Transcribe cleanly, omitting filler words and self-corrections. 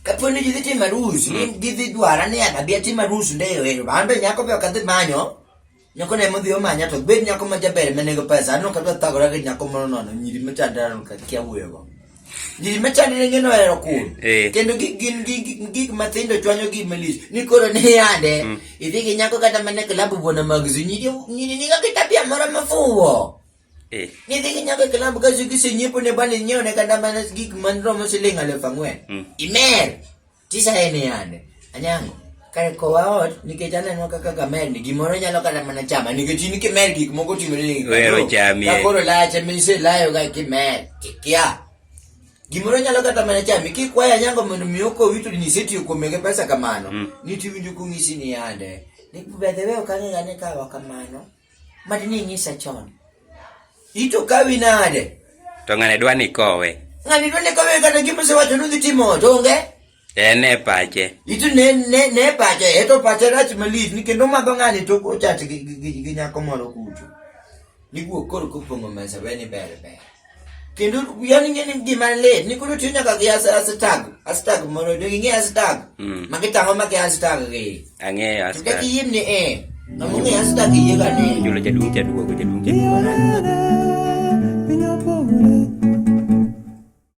Kapo ni gidhi timo arus, ni gidhi dwara ni abi atim arus ndeyo ero. An be nyako be ok adhi manyo. Nyako ne modhi omanya to bed nyako ma jaber ma nengo pesa. An ok adwa thagora gi nyako moro nono nyiri machandre an ok akia wuoyogo. Nyiri machandre ng'e nohero kun. Kendo gik gin gik gik mathindo chwanyo gi malich. Ni koro ni yande idhi gi nyako kata mana e club buona magzi. Nyiri nyiri niga gi tabia moro mafuwo. Nidhi gi nyako e club kaso kisenyiepo ne bana inyiewo ne kata mana gik man romo siling 4,000. Imer. Tisaye ni yande. Anyango. Kare kowa ot nikech aneno kaka kamer ni gimoro nyalo kata mana chama nikech in kimer gik moko timore ni Ohero chami, Ka eh. koro lache miselayo ka kimer tikia. Gimoro nyalo kata mana chami kikwayo Anyango mondo mi okowi to nisetiyo kuome gi pesa kamano. Ni tiwinjo kong'isi ni yande. Ni by the way ok ang'e ga ni kawa kamano. Mad ni ing'isa chon. Ito kawi nade? To ng'ane dwa ni kowe. Ng'ani dwa ni kowe kata gima osewacho ni odhi timo to onge. En e pache. Ito ne ne ne pache, eto pache rach malich ni kendo madho ng'ani to ochat gi, gi, gi, gi nyako moro kucho. Ni guok koro kopong'o mesa we ni ber ber. Kendo yani ng'e ni gima lit ni koro tiyo nyaka gi hashtag, hashtag moro, do ing'e hashtag? Ma gitang'o ma gi hashtag gi. Ang'eyo To hashtag. kaka iyiem ni e, ng'ama ong'e hashtag yie ga ni. Julo jaduong' chaduogo jaduong' chaduogo.